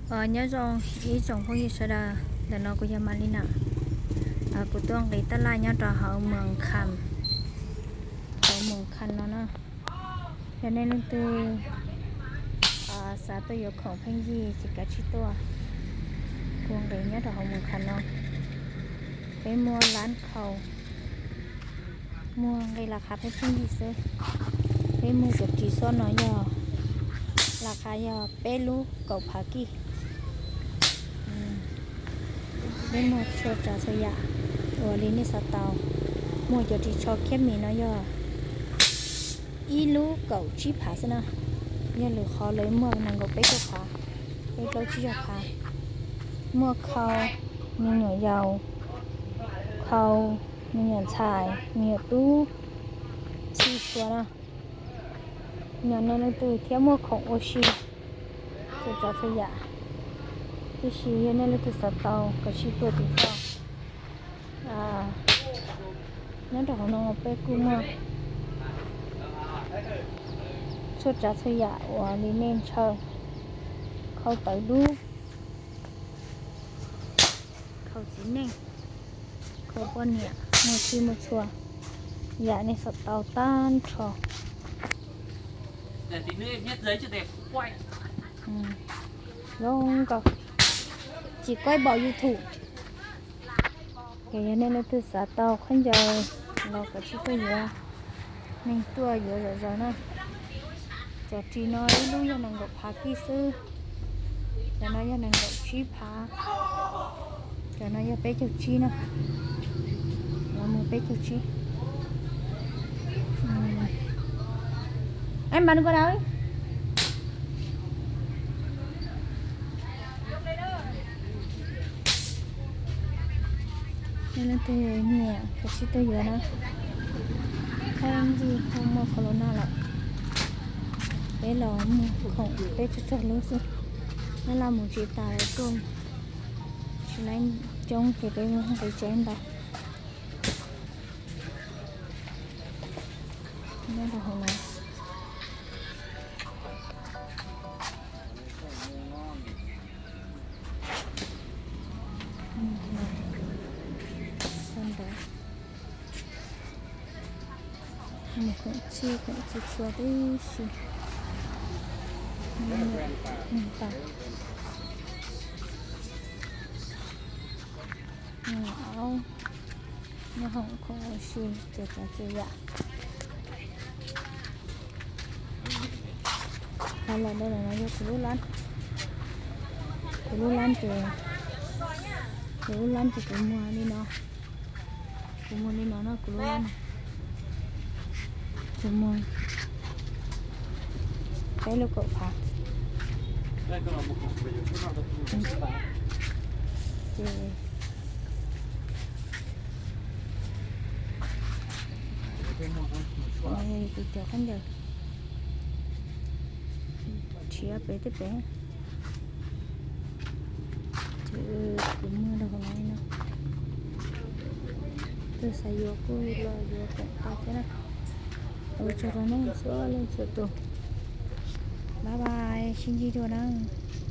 Nyob zoo ib tsoom phooj ywg sawv daws, ntawm no kuv yog Malis na. Kuv tuaj nqis taj laj nyob rau hauv Moos Kham, hauv Moos Kham no na. Yog nej leej twg xav tuaj yuav khoom pheej yig ces kav tsij tuaj. Kuv nqis nyob rau hauv Moos Kham no. Peb muag lab khau, muag nqi las qha pheej pheej yig xwb. Peb muag cov ris xwb no yog las qha yog peb lub kaum phav kij. Peb muag txhua tsav txhua yam uas li nej xav tau. Muag cov ris tsho khiab mis no yog ib lub kaum tsib phav xwb na. Yog lwm qhov lawv muag nees nkaum peb caug phav, peb plaub tsib caug phav. Muaj khau me nyuam yaus, khau me nyuam ntxhais, me nyuam tub, txhij txhua na. Yog nej leej twg thiab muaj khoom ua si txhua tsav txhua yam, tiam sis yog nej leej twg xav tau kav tsij tuaj tim toj. Nyob rau hauv no peb kuj muaj txhua tsav txhua yam uas li nej ntshaw, khau tawv dub, khau txiv neej, khau poj niam, muaj txhij muaj txhua yam nej xav tau tag nrho. Zoo nkauj, tsis kuaib npaum YouTube. Ces yog nej leej twg xav tau khaub ncaws los kav tsij tuaj yuav, neeg tuaj yuav zom zaws na. Cov ris no ib lub yog nees nkaum phav kij xwb, cov no yog nees nkaum tsib phav, cov no yog peb caug tsib na. Los mus peb caug tsib. Em bán cái đó. Nej leej twg nyiam kav tsij tuaj yuav na. Pheej yig pheej muaj corona lawm, peb los muag khoom peb tsawg tsawg lub xwb. Nyob Laj mus tsis tas lawv tuaj, tsis laib coob ces peb mus nqis tsev ntau. Nyob rau hauv no. Khoom ntawd, khoom txhij khoom txhua txhua tib si. Aub, nyob hauv khoom ua si txhua tsav txhua yam. Los los no yog kuv lub lab, kuv lub lab ces, kuv lub lab ces kuv muag li no, kuv muag li no no kuv lub lab, kuv muag peb lub kaum phav. Ces kuv cov khaub ncaws tshiab pem tej pem. Ces kuv muag rau hauv no li no. Tus xav yuav kuj los yuav koom tau thiab na. Ua tsaug rau nej txhua leej txhua tus. Bye bye, sib ntsib dua na.